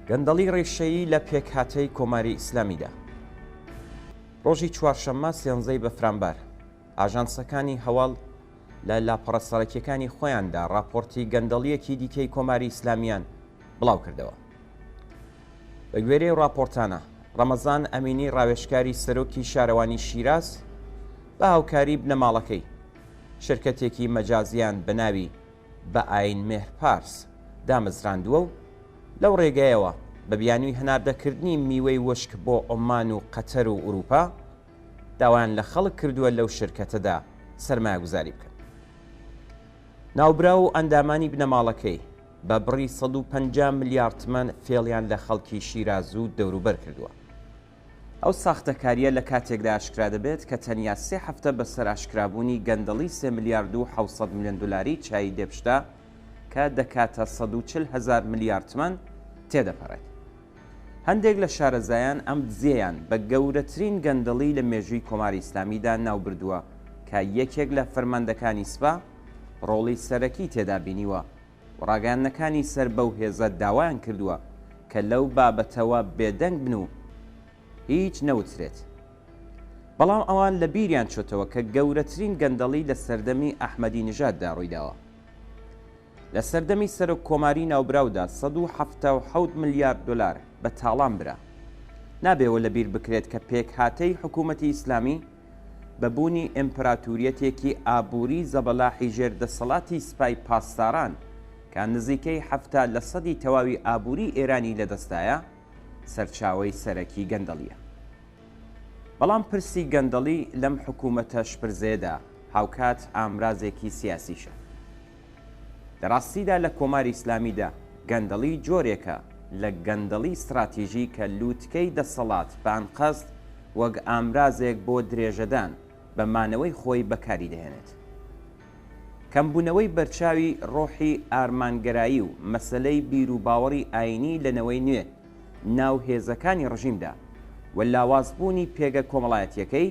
گەندەڵی ڕیشەیی لە پێکهاتەی کۆماری ئیسلامیدا. ڕۆژی چوارشەممە سێنزەی بەفرانبار، ئاژانسەکانی هەواڵ لە لاپەڕە سەرەکیەکانی خۆیاندا ڕاپۆڕتی گەندەڵییەکی دیکەی کۆماری ئیسلامیان بڵاو کردەوە. بە گوێرەی ڕاپۆرتانە، ڕەمەزان ئەمینی ڕاوێژکاری سەرۆکی شارەوانی شیراز بە هاوکاری بنەماڵەکەی، شرکەتێکی مەجازیان بە ناوی بە ئاین مێهر پارس دامەزراندووە و لەو ڕێگەیەوە بە بیانووی هەناردەکردنی میوەی وشک بۆ عوممان و قەتەر و ئورووپا داوایان لە خەڵک کردووە لەو شرکەتەدا سەرمایەگوزاری بکەن. ناوبراو و ئەندامانی بنەماڵەکەی بە بڕی 150 ملیار تمەن فێڵیان لە خەڵکی شیراز و دەوروبەر کردووە. ئەو ساختەکارییە لە کاتێکدا ئاشکرا دەبێت کە تەنیا سێ هەفتە بەسەر ئاشکرابوونی گەندەڵی سێ ملیارد و 700 ملیۆن دۆلاری چای دێبشدا کە دەکاتە 140 هەزار ملیار تمەن تێدەپەڕێت. هەندێک لە شارەزایان ئەم دزییەیان بە گەورەترین گەندەڵی لە مێژووی کۆماری ئیسلامیدا ناوبردووە کە یەکێک لە فەرماندەکانی سپا ڕۆڵی سەرەکی تێدا بینیوە و ڕاگەیاندنەکانی سەر بەو هێزە داوایان کردووە کە لەو بابەتەوە بێدەنگ بن و هیچ نەوترێت. بەڵام ئەوان لە بیریان چۆتەوە کە گەورەترین گەندەڵی لە سەردەمی ئەحمەدی نژاددا ڕوویداوە. لە سەردەمی سەرۆک کۆماری ناوبراودا 177 ملیارد دۆلار بە تاڵان برا. نابێ وە لەبیر بکرێت کە پێکهاتەی حکوومەتی ئیسلامی بە بوونی ئیمپراتوریەتێکی ئابووری زەبەلاحی ژێر دەسەڵاتی سپای پاسداران کە نزیکەی 70 لە سەدی تەواوی ئابووری ئێرانی لەدەستدایە، سەرچاوەی سەرەکی گەندەڵییە. بەڵام پرسی گەندەڵی لەم حکوومەتە شپرزەیەدا هاوکات ئامرازێکی سیاسیشە. لە ڕاستیدا لە کۆماری ئیسلامیدا گەندەڵی جۆرێکە لە گەندەڵی ستڕاتیژی کە لووتکەی دەسەڵات بە ئەنقەست وەک ئامرازێک بۆ درێژەدان بە مانەوەی خۆی بەکاری دەهێنێت. کەمبوونەوەی بەرچاوی ڕۆحی ئارمانگەرایی و مەسەلەی بیروباوەڕی ئایینی لە نەوەی نوێ ناو هێزەکانی ڕژیمدا و لاوازبوونی پێگە کۆمەڵایەتییەکەی،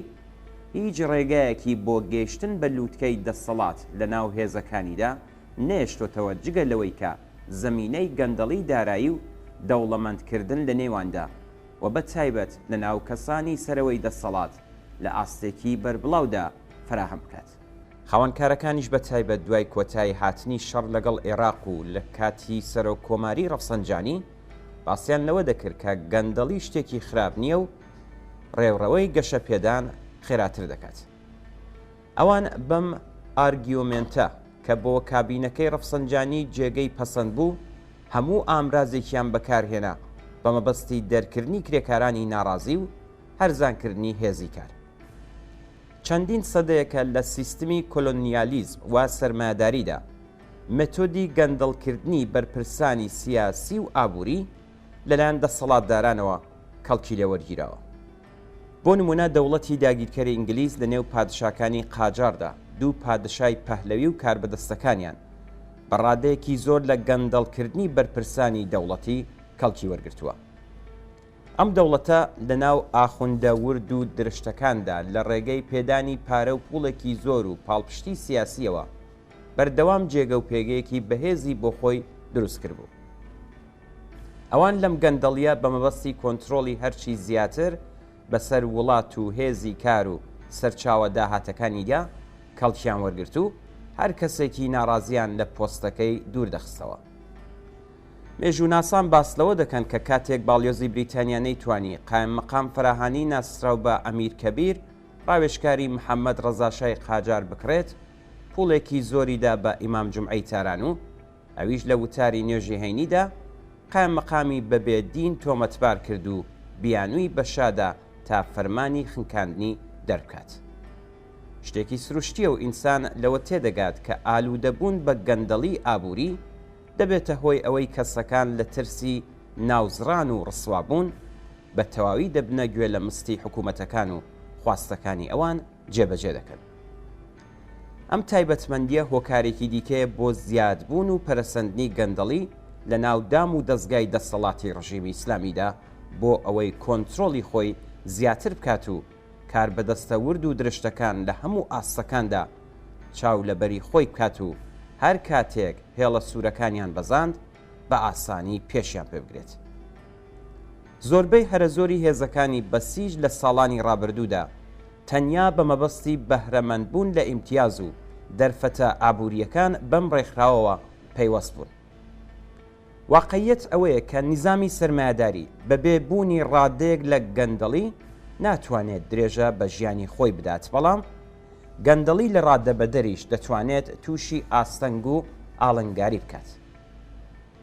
هیچ ڕێگایەکی بۆ گەیشتن بە لووتکەی دەسەڵات لە ناو هێزەکانیدا نەهێشتۆتەوە جگە لەوەی کە زەمینەی گەندەڵی دارایی و دەوڵەمەندکردن لە نێواندا و بە تایبەت لە ناو کەسانی سەرەوەی دەسەڵات لە ئاستێکی بەربڵاودا فەراهەم بکات. خاوەنکارەکانیش بە تایبەت دوای کۆتایی هاتنی شەڕ لەگەڵ ئێراق و لە کاتی سەرۆک کۆماری ڕەفسەنجانی باسیان لەوە دەکرد کە گەندەڵی شتێکی خراپ نییە و ڕێوڕەوەی گەشەپێدان خێراتر دەکات. ئەوان بەم ئارگیۆمێنتە کە بۆ کابینەکەی ڕەفسەنجانی جێگەی پەسەند بوو، هەموو ئامرازێکیان بەکارهێنا بە مەبەستی دەرکردنی کرێکارانی ناڕازی و هەرزانکردنی هێزی کار. چەندین سەدەیەکە لە سیستمی کۆلۆنیالیزم و سەرمایەداریدا، مێتۆدی گەندەڵکردنی بەرپرسانی سیاسی و ئابووری لەلایەن دەسەڵاتدارانەوە کەڵکی لێ وەرگیراوە. بۆ نموونە دەوڵەتی داگیرکەری ئینگلیز لە نێو پادشاکانی قاجاڕدا دوو پادشای پەهلەوی و کاربەدەستەکانیان بە ڕادەیەکی زۆر لە گەندەڵکردنی بەرپرسانی دەوڵەتی کەڵکی وەرگرتووە. ئەم دەوڵەتە لە ناو ئاخوندە ورد و درشتەکاندا لە ڕێگەی پێدانی پارە و پووڵێکی زۆر و پاڵپشتی سیاسییەوە بەردەوام جێگە و پێگەیەکی بەهێزی بۆ خۆی دروست کردبوو. ئەوان لەم گەندەڵییە بە مەبەستی کۆنترۆڵی هەرچی زیاتر بەسەر وڵات و هێزی کار و سەرچاوە داهاتەکانیدا کەڵکیان وەرگرت و هەر کەسێکی ناڕازییان لە پۆستەکەی دوور دەخستەوە. مێژووناسان باس لەوە دەکەن کە کاتێک باڵیۆزی بریتانیا نەیتوانی قایم مەقام فەراهانی ناسراو بە ئەمیر کەبیر ڕاوێژکاری محەمەد ڕەزاشای قاجار بکڕێت پوڵێکی زۆری دا بە ئیمام جومعەی تاران و ئەویش لە وتاری نوێژی هەینیدا قایم مەقامی بە بێ دین تۆمەتبار کرد و بیانووی بە شا دا تا فەرمانی خنکاندنی دەربکات. شتێکی سروشتییە و ئینسان لەوە تێدەگات کە ئالوودەبوون بە گەندەڵی ئابووری دەبێتە هۆی ئەوەی کەسەکان لە ترسی ناوزڕان و ڕسوابوون بە تەواوی دەبنە گوێ لە مستی حکوومەتەکان و خواستەکانی ئەوان جێبەجێ دەکەن. ئەم تایبەتمەندییە هۆکارێکی دیکەیە بۆ زیادبوون و پەرەسەندنی گەندەڵی لە ناو دام و دەزگای دەسەڵاتی ڕژیمی ئیسلامیدا بۆ ئەوەی کۆنترۆڵی خۆی زیاتر بکات و کاربەدەستە ورد و درشتەکان لە هەموو ئاستەکاندا چاو لە بەری خۆی بکات و هەر کاتێک هێڵە سوورەکانیان بەزاند بە ئاسانی پێشیان پێ بگرێت. زۆربەی هەرەزۆری هێزەکانی بەسیج لە ساڵانی ڕابردوودا تەنیا بە مەبەستی بەهرەمەندبوون لە ئیمتیاز و دەرفەتە ئابوورییەکان بەم ڕێکخراوەوە پەیوەست بوون. واقعییەت ئەوەیە کە نیزامی سەرمایەداری بە بێ بوونی ڕادەیەک لە گەندەڵی ناتوانێت درێژە بە ژیانی خۆی بدات، بەڵام گەندەڵی لە ڕادەبەدەریش دەتوانێت تووشی ئاستەنگ و ئاڵنگاری بکات.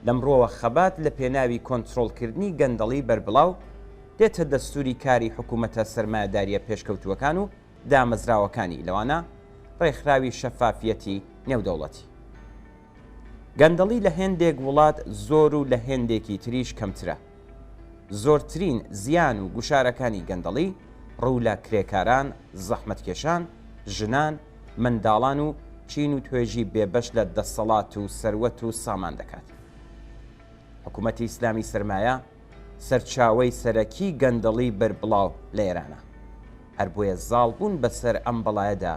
لەمڕووەوە خەبات لە پێناوی کۆنترۆڵکردنی گەندەڵی بەربڵاو دێتە دەستووری کاری حکوومەتە سەرمایەدارییە پێشکەوتووەکان و دامەزراوەکانی، لەوانە ڕێکخراوی شەفافیەتی نێودەوڵەتی. گەندەڵی لە هێندێک وڵات زۆر و لە هێندێکی تریش کەمترە. زۆرترین زیان و گوشارەکانی گەندەڵی ڕوو لە کرێکاران، زەحمەتکێشان، ژنان، منداڵان و چین و توێژی بێبەش لە دەسەڵات و سەروەت و سامان دەکات. حکوومەتی ئیسلامی سەرمایە سەرچاوەی سەرەکی گەندەڵی بەربڵاو لە ئێرانە. هەر بۆیە زاڵبوون بەسەر ئەم بەڵایەدا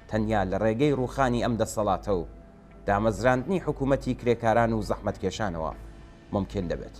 تەنیا لە ڕێگەی ڕووخانی ئەم دەسەڵاتە و دامەزراندنی حکوومەتی کرێکاران و زەحمەتکێشانەوە مومکین دەبێت.